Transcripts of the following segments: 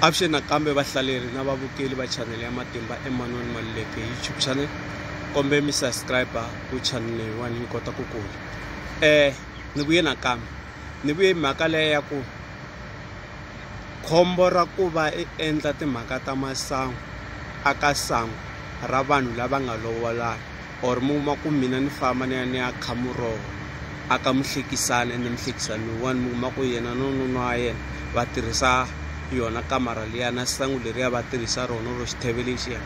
Avuxeni nakambe vahlaleri na vavukeli va channel ya Matimba Emmanuel Maluleke YouTube channel kombe mi subscribe ku channel leyiwani yi kota ku kula. Ni vuye nakambe ni vuye mhaka leyi ya ku khombo ra ku va i endla timhaka ta masangu aka sangu ra vanhu lava nga lovolana or mi kuma ku mina ni famba ni ya ni ya kha muroho aka muhlekisani ende muhlekisani lowuwani mi kuma ku yena no nuna wa yena va tirhisa yona kamara liya na sangu leriya va tirhisa rona ro xitheve lexiya.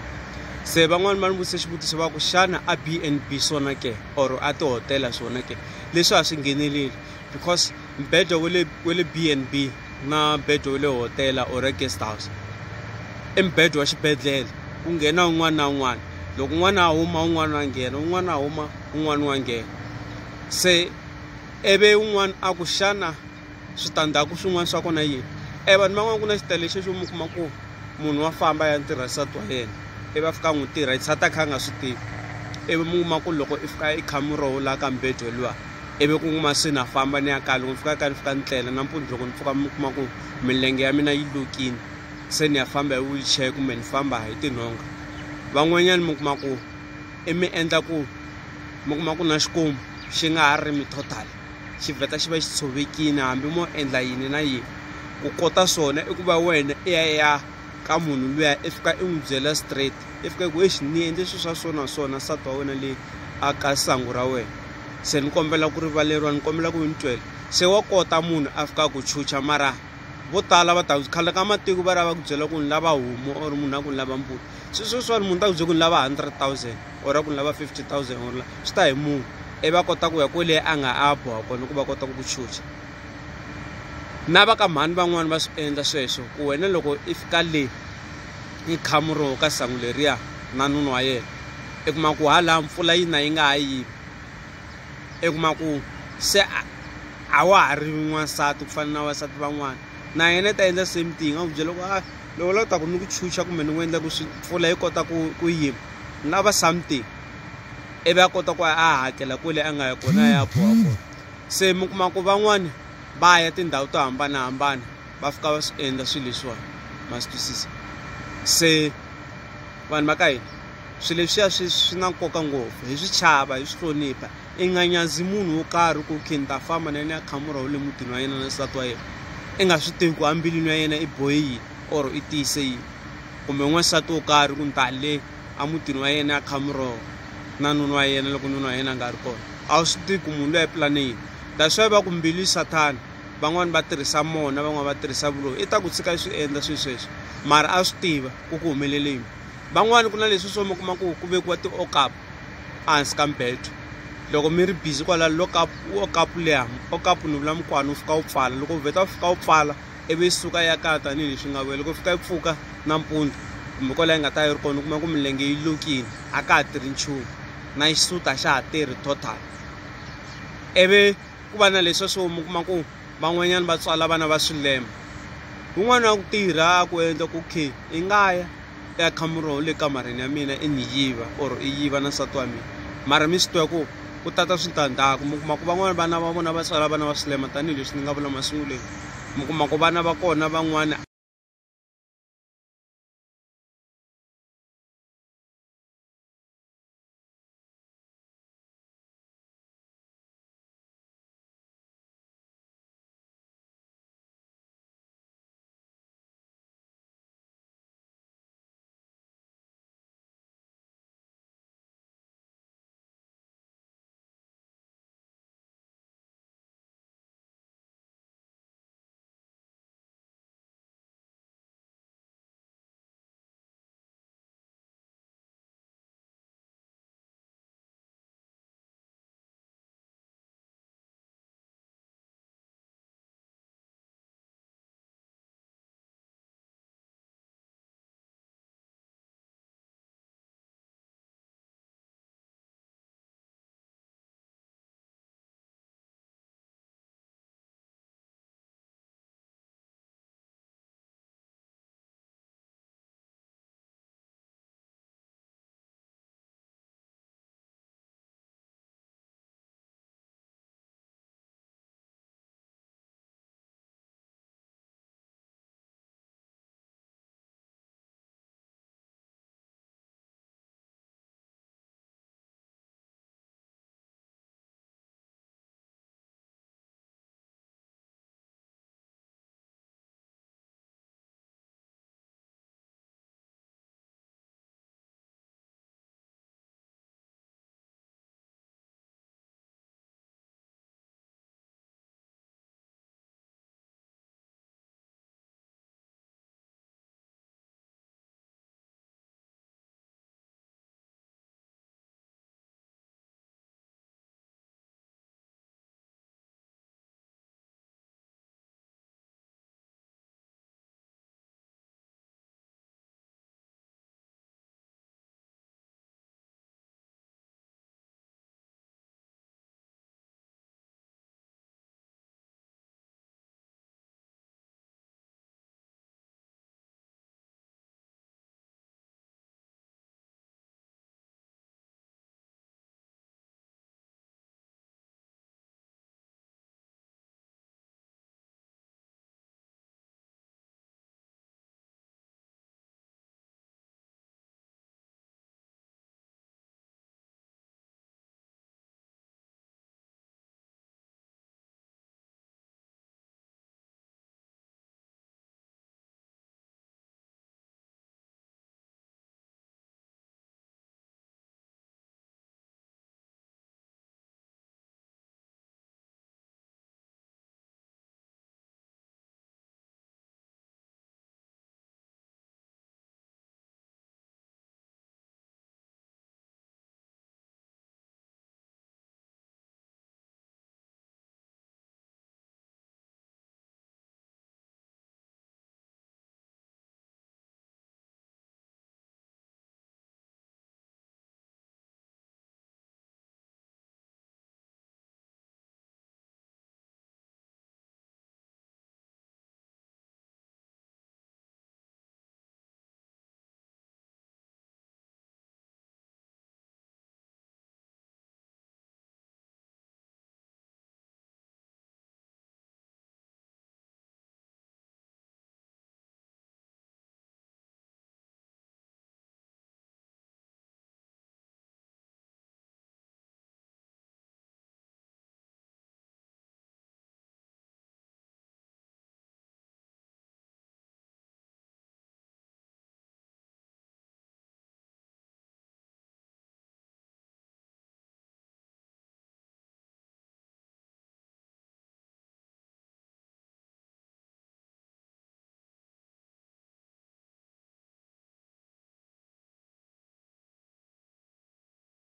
Se van'wani va ni vutise xivutiso va ku xana a B_N_B swona ke or a tihotela swona ke, leswi a swi ngheneleli because mbedwa wa le wa le B_N_B na mbedwa wa le hotela or a guest house i mbedwa wa xibedhlele ku nghena un'wana na un'wana loko un'wana a huma un'wana wa nghena un'wana a huma un'wana wa nghena. Se ivi un'wana a ku xana switandzhaku swin'wana swa kona i yini, e vanhu van'wana ku na xitayele xexo mi kuma ku munhu wa famba a ya ntirha nsati wa yena ivi a fika a n'wi tirha nsati a kha a nga swi tivi ivi mi kuma ku loko i fika i kha muroho laha ka mbedwa luwa ivi ku kuma se na famba ni ya kaya loko ni fika kaya ni fika ni tlela nampundzu loko ni pfuka mi kuma ku milenge ya mina yi lokile se ni ya famba hi wheelchair kumbe ni famba hi tinhonga. Van'wanyana mi kuma ku i mi endla ku mi kuma ku na xikomu xi nga ha rimi total xi vheta xi va xi tshovekile hambi mo endla yini na yini ku kota swona i ku va wena i ya ya ka munhu luya i fika i n'wi byela straight i fika i ku exi ni endle swilo swa so na so na nsati wa wena le a ka sangu ra wena se ni kombela ku rivaleriwa ni kombela ku ni twela. Se wa kota munhu a fika a ku chucha mara vo tala va ta khale ka matiko va lava ku byela ku ni lava homu or munhu a ku ni lava mbuti se sweswiwani munhu ta ku byela ku ni lava 100,000 or a ku ni lava 50,000 or swi ta hi munhu ivi a kota ku ya kwele a nga a boha kona ku va kota ku ku chucha. Na va ka mhani van'wani va swi endla sweswo ku wena loko i fika le i kha muroho ka sangu leriya na nuna wa yena i kuma ku hala mpfula yi na yi nga ha yimi i kuma ku se a wa ha ri n'wansati ku fana na vavasati van'wana na yena i ta endla same thing a ku byela ku a loko u lava ku ta ku ni ku chucha kumbe ni ku endla ku swi mpfula yi kota ku yima ni lava something ivi a kota ku a hakela kwele a nga ya kona a ya boha kona. Se mi kuma ku van'wani va ya tindhawu to hambanahambana va fika va swi endla swilo leswiwani ma swi twisisa. Se vanhu va ka hina swilo leswiya swi na nkoka ngopfu hi swi chava hi swi hlonipha i nga nyazi munhu wo karhi ku okay ni ta famba na yena ya kha muroho le mutini wa yena na nsati wa yena i nga swi tivi ku embilwini ya yena i bohe yini or i tiyise yini kumbe n'wansati wo karhi ku ni ta le emutini wa yena ya kha muroho na nuna wa yena loko nuna wa yena a nga ri kona a wu swi tivi ku munhu luya i pulane yini. That's why va ku mbilu i sathana van'wani va tirhisa mona van'wani va tirhisa vuloyi i ta ku tshika i swi endla swilo sweswo mara a swi tiva ku ku humelele yini. Van'wani ku na leswi swo mi kuma ku ku vekiwa ti-okapu ehansi ka mbedwa loko mi ri busy kwala lockup okapu liya okapu ni vula mukwana wu fika wu pfala loko wu vheta wu fika wu pfala ivi yi suka yi ya kaya tanihileswi nga vuya loko yi fika yi pfuka nampundzu kumbe kwala yi nga ta yi ri kona u kuma ku milenge yi lokile a ka ha tirhi nchumu na xisuti a xa ha tirhi total. Ivi ku va na leswiya swo mi kuma ku van'wanyana va tswala vana va swilema wun'wana wa ku tirha a ku endla ku okay i nga ya i ya kha muroho le kamareni ya mina i ni yiva or i yiva na nsati wa mina mara mi swi tiva ku ku tata switandzhaku mi kuma ku van'wani vana va vona va tswala vana va swilema tanihileswi ni nga vula masunguleni mi kuma ku vana va kona van'wana.